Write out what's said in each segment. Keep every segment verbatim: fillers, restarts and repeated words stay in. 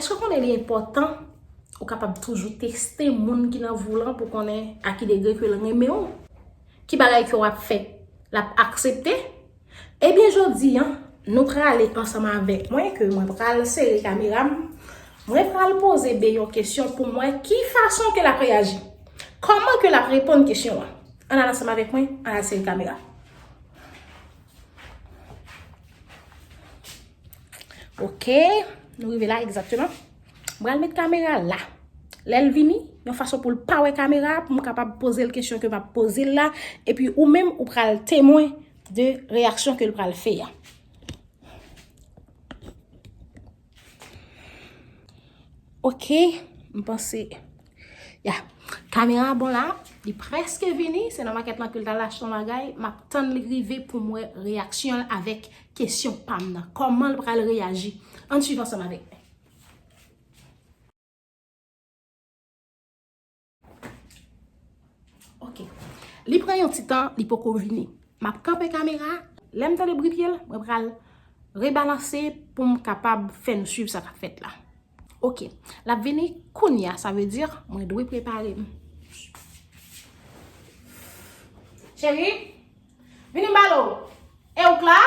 Èske w konnen li enpòtan ou kapab toujou teste moun ki nan vi w lan pou konnen a ki degre ke l renmen w? Ki bagay ke w ap fè, l ap aksepte? Ebyen, jodi a, nou prale ansanm avèk mwen, ke mwen pral sere kamera m, mwen pral poze B yon kesyon pou m wè ki fason ke l ap reyaji. Kòman ke l ap reponn kesyon an? Ann al ansanm avèk mwen, ann al sere kamera. Ok, nou rive la egzakteman. M pral met kamera la. Lè l vini, yon fason pou l pa wè kamera, pou m kapab poze l kesyon ke m ap poze l la, epi ou menm, ou pral temwen de reyaksyon ke l pral fè a. Ok, m panse, ya. Kamera bon la, li prèske vini, se nan makèt lan ke l t al achte yon bagay, m ap tann li rive pou m wè reyaksyon l avèk kesyon pa m nan. Kòman l pral reyaji? Ann swiv ansanm avèk mwen. Ok. Li pran yon ti tan, li poko vini. M ap kanpe kamera. Lè m tande bri pye l, mwen pral rebalanse pou m kapab fè nou swiv sa k ap fèt la. Ok. L ap vini kounye a, sa vle di mwen dwe prepare m. Cheri, vini m pale w. E ou k la?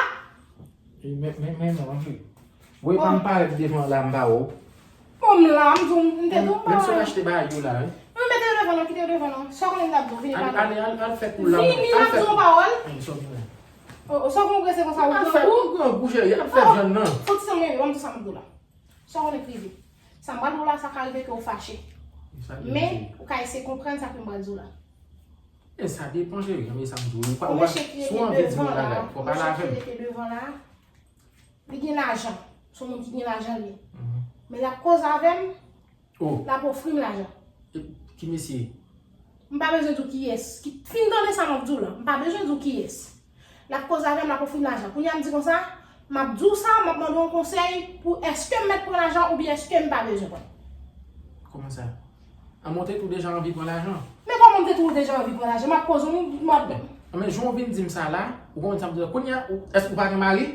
E, men, men, men, non, anpil. Wi, pa m parèt devan la, m pa wè w. Bon, m la, m di w, m te di w m pa wè w. Menm si w achte bagay yo la, wi. Mwen mete yo devan non, kite yo devan non. Sa w konnen m t ap di w, vini pale. Ale, ale, al fè kou la. Vini, m ap di w yon pawòl. Sa w gen? O, o, sa w gen w prese konsa, ou grangou? Ou grangou, cheri, al fè vyann nan. Fò ti sanble, ban m di sa m di w la. Sa w konnen k rive. Sa m pral di w la, sa ka rive ke w fache. Men, ou ka eseye konprann sa ke m pral di w la. E sa depan, cheri, men sa m di w. Ou pa, ou pa, si w anvi di m yon bagay, fò w pale avè m. Li gen lajan. Se yon moun ki gen lajan li ye. Men l ap koze avè m, l ap ofri m lajan. Ki mesye? M pa bezwen di w kiyès. Ki fin tande sa m ap di w la. M pa bezwen di w kiyès. L ap koze avè m, l ap ofri m lajan. Kounye a m di konsa, m ap di w sa, m ap mande w yon konsèy pou èske m mèt pran lajan oubyen èske m pa bezwen pran. Kòman sa? An, mwen te tou deja anvi pran lajan. Men kòman m te tou deja anvi pran lajan? M ap poze w, m ap... Men jan w vin di m sa la, ou konprann sa m di la. Kounye a, ou, èske ou pa gen mari?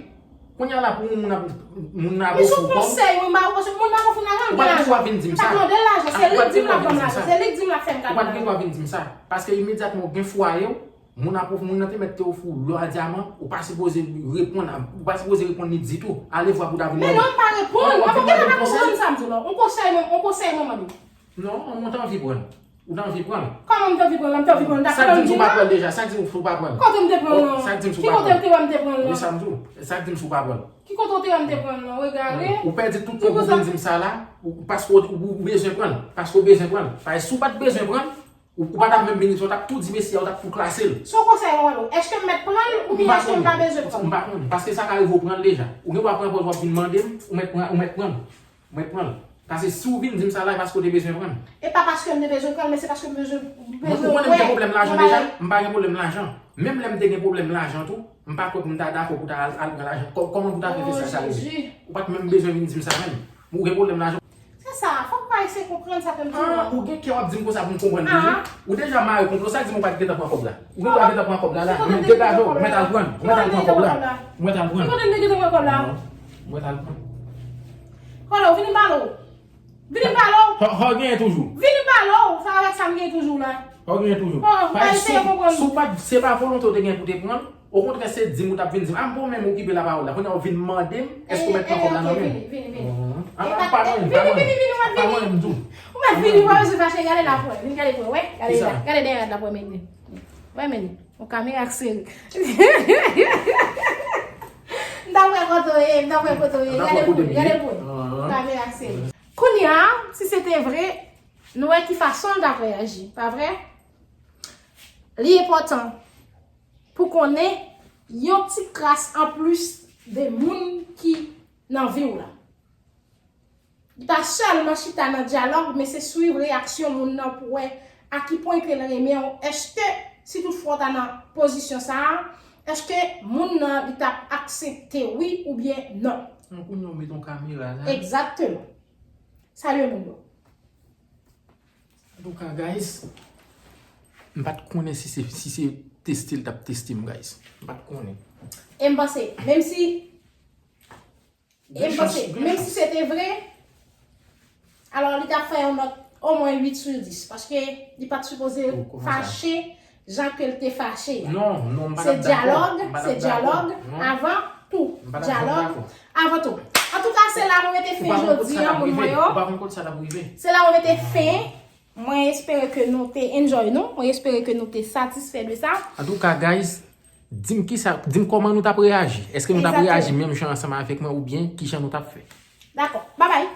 Kounye a la pou moun ap, moun nan ap ofri w kòb. Li sou konsèy mwen ba ou, paske moun nan ap ofri m lajan, m gen lajan. Ou pa t gen dwa vin di m sa. M pa t mande l lajan, se li k di m l ap ban m lajan, se li k di m l ap fè m kado lajan. Ou pa t gen dwa vin di m sa. Paske imedyatman ou gen fwaye w, moun ap ofri, moun nan te mèt te ofri w lò a dyaman, ou pa sipoze reponn, ou pa sipoze reponn li ditou. Alevwa pou w ta vin mande. Men non, m pa reponn. Mwen pa gen dwa konprann sa m di w la. On konsèy mwen, on konsèy mwen mande w. Non, mwen t anvi pran l. Ou t anvi pran l. Kòman m t anvi pran l? M t anvi pran l, dakò, m di w la. Sa k di m si w pa pran l deja? Sa k di m si w pa pran l? Kote m te pran l non? Ki kote w te wè m te pran l non? Wi, sa m di w. Sa k di m si w pa pran l? Ki kote w te wè m te pran l non? Regade. Ou pèdi tout tan pou w vin di m sa la, ou, paske w, ou, ou bezwen pran l. Paske w bezwen pran l. Paske si w pa t bezwen pran l, ou, ou pa t ap menm vin isit, w t ap tou di mesye a, w t ap tou klase l. Se yon konsèy mwen ba w. Èske m mèt pran l oubyen èske m pa bezwen pran l? M pa konnen. Paske sa ka rive w pran l deja. Ou gen dwa pran pòz w ap vin mande m, ou mèt pran, ou mèt pran l. Mwen pran l. Paske si w vin di m sa la, e paske w te bezwen pran l. E pa paske m te bezwen pran l, men se paske m bezwen, bezwen wè yon bagay. Ou konnen m gen pwoblèm lajan deja? M pa gen pwoblèm lajan. Menm lè m te gen pwoblèm lajan tou, m pa kwè pou m ta dakò pou ta al, al pran lajan. Kò-, kòman pou ta fè fè sa, sa rive? Ou pa t menm bezwen vin di m sa menm. Ou gen pwoblèm lajan. Se sa, fòk pa eseye konprann sa ke m di w. Ah, ou gen kè w ap di m konsa pou m konprann toujou? Ou deja mare konplo, sa di m ou pa t gentan pran kòb la. Ou gen dwa gentan pran kòb la, la. Ou mèt degaje w, ou mèt al pran l. Ou mèt al pran kòb la. Ou mèt al pran l. Ki kote m te gentan pran kòb la? Non. Ou mèt al pran l. Kòlè, w vini m pale w. Vini m pale w. Hò, hò genyen toujou. Vini m pale w. Sa avèk sa m genyen toujou la. Hò genyen toujou. Hò, pa eseye konprann. Si w pa t, se pa volonte w te gen pou te pran l. Okontrè, se di m ou t ap vin di m. A, m pa w menm okipe lapawòl la. Kounye a w vin mande m, èske w mèt pran kòb la nan men m? Vini, vini, vini. Ah, pa mwen, pa mwen. Vini, vini, vini, ou mèt vini. Pa mwen menm tou. Ou mèt vini, ou pa bezwen fache. Gade la pou wè. Vin gade pou wè. Wè, gade, gade dèyè la pou wè, men li. Wè, men li. Yon kamera k sere. M ta wè kote w ye, m ta wè kote w ye. Gade pou, gade pou. Kamera k sere. Kounye a, si se te vre, nou wè ki fason l t ap reyaji, pa vre? Li enpòtan pou konnen yon ti kras anplis de moun ki nan vi w la. Li pa sèlman chita nan dyalòg, men se swiv reyaksyon moun nan pou wè a ki pwen ke l renmen w. Èske, si toutfwa w ta nan pozisyon sa a, èske moun nan li t ap aksepte wi oubyen non? An, kounye a w met yon kamera la. Egzakteman. Salye moun yo. Antouka, guys, m pa t konnen si se, si se teste l t ap teste m, guys. M pa t konnen. E m panse, menm si E m panse, menm si se te vre, Alò, li t ap fè yon nòt omwen uit sou dis, paske li pa t sipoze Ou kòmanse. Fache jan ke l te fache a. Non, non, m pa Se t ap dakò. Dyalòg, M pa t se ap dakò. Dyalòg Non. Avan tou. M pa t ap Dyalòg dakò. Avan tou. Antouka, se la nou mete Ou fen pa konn kote jodi sa t a, ap moun rive. mwen yo. Ou pa konn kote sa t ap rive. Se la nou mete fen. Mwen espere ke nou te enjoy nou. Mwen espere ke nou te satisfè de sa. Antouka, guys, di m kisa, di m kòman nou t ap reyaji. Èske nou t ap Egzakteman. Reyaji menm jan ansanm avèk mwen oubyen kijan nou t ap fè? Dakò. Babay.